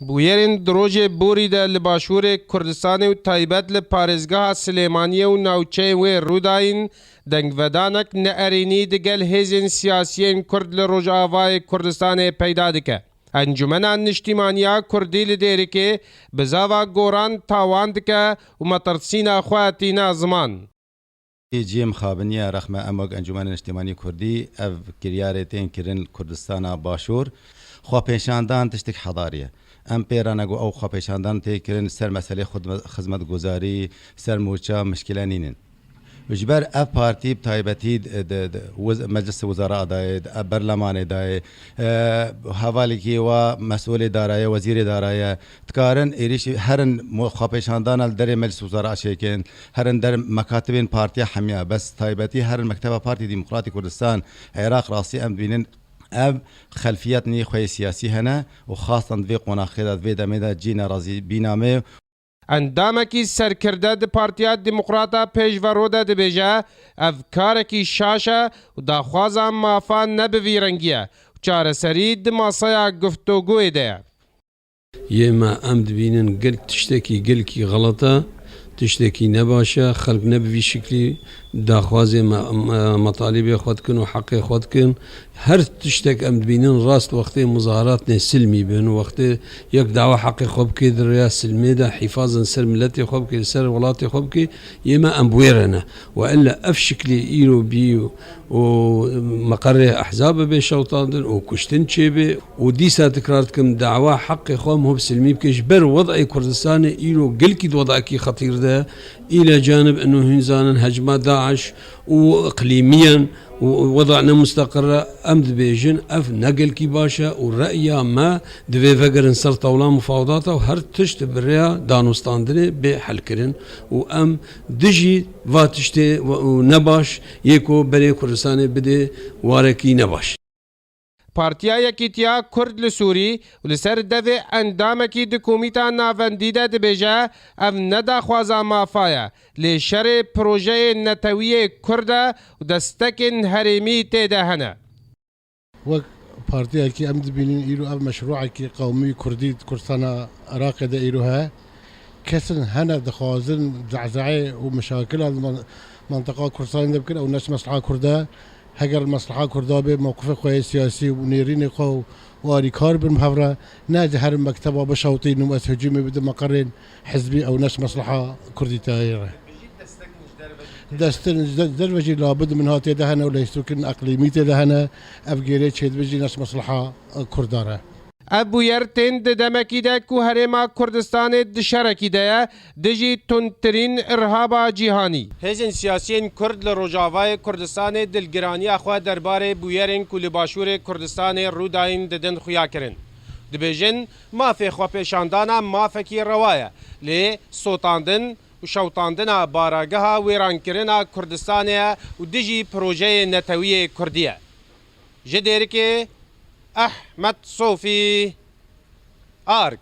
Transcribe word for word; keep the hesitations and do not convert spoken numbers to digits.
Bûyerên di rojê borî de li Başûrê Kurdistanê û taybet li parêzgeha Silêmaniyê û navçeyên wê rûdayîn, dengvedanek neerênî di gel hêzên siyasiyên Kurd li Rojavayê Kurdistanê peyda dike. Encûmena Niştîmaniya Kurdî li Dêrikê bizava goran tawan dike û metirsîna xwe tîne ziman. Cihê mixabin ye, rexme em wek Encûmena Niştîmanî Kurdî ev kiryarê tên kirin Kurdistana Başûr. Xwepêşandan tiştek hedarî ye. Em pê re ne ku ew xwepêşandan tê kirin ser meselê xidme-, xizmetguzarî, ser mûça, mişkile nînin. Ji ber ev partî bi taybetî di, di, di wiz-, Meclisa Wizara de ye, di berlemanê de ye, e, hevalekî wa mesûlê dara ye, wezîrê dara ye, dikarin êrîşî herin mo-, xwepêşandana li derê Meclis Wizara çêkin, herin der mekatibên partiya hemiya, bes taybetî herin Mekteba Partî Demokratî Kurdistan, Iraq rastî em dibînin ev xelfiyet nî xweyê siyasî hene û xastan di vê qonaxê de, di vê demê de cî nerazî bîna me. Endamekî serkirde di Partiya Demokrata Pêşvero de dibêje, ev karekî şaş e û daxwaza mafa ne bi vî rengî ye û çareserî di masaya guftogûyê de ye. Yê me em dibînin gel tiştekî gelkî xelet e, tiştekî ne baş e, xelk ne bi vî şiklî daxwazê me, me, metalîbê xwe dikin û heqê xwe dikin. Her tiştek em dibînin rast wextê muzaharatnê silmî bin, wextê yek dawa heqê xwe bike di rêya silmê de, hîfazin ser miletê xwe bike, ser welatê xwe bike, yê me em bi wê re ne. We illa ev şiklê îro bî û meqerê ehzab bibe şewtandin û kuştin çêbe û dîsa tikrar dikim, dawa heqê xwe em hov silmî bike. Ji ber wed'ê Kurdistanê îro gelkî di wed'ekî xetîr de, île canib ino hûn zanin hecma DAIŞ û iqlîmiyen û weda ne musteqir e, em dibêjin ev ne gelkî baş e û re'ya me divê vegerin ser tewla mufawedata û her tişt bi rêya danûstandinê bê helkirin û em dijî va tiştê û ne baş yê ku berê Kurdistanê bidê warekî ne baş. Partiya Yekîtiya Kurd li Sûrî û li ser devê endamekî di Komîta Navendî de dibêje, ev ne daxwaza mafa ye, lê şerê projeyên netewî yê Kurd e û destekên herêmî tê de hene. Wek partiyekî em dibînin îro ev meşrûekî qewmî Kurdî di Kurdistana Iraqê de îro heye. Kesin hene dixwazin zehzehê û meşakila li man-, mantiqa Kurdistanê de bikin, ew ne ji mesleha Kurd e. Heger li mesleha Kurda bê, mewqifê xwe yê siyasî û nêrînê xwe û, û alîkar bin bi hev re, ne ji herin mekteba bişewtîn û ez hicûmê bidim meqerên hizbî, ew ne ji mesleha Kurdîtayê re. Destin ji der-, derve jî labid min ha tê de hene û leyîzkirin eqlîmî tê de hene, ev gêrê çêdibe jî ne ji mesleha Kurda re. Ev bûyer tên di demekî de ku Herêma Kurdistanê di şerekî de ye dijî tundtirîn irhaba cîhanî. Hêzên siyasiyên Kurd li Rojavayê Kurdistanê dilgiraniya xwe derbarê bûyerên ku li Başûrê Kurdistanê rûdayîn didin xuya kirin. Dibêjin, mafê xwepêşandana mafekî rewa ye, lê sotandin û şewtandina barageha wêrankirina Kurdistanê ye û dijî projeyê netewî yê Kurdî ye. Ji Dêrikê, Ehmed Sofî, Ark.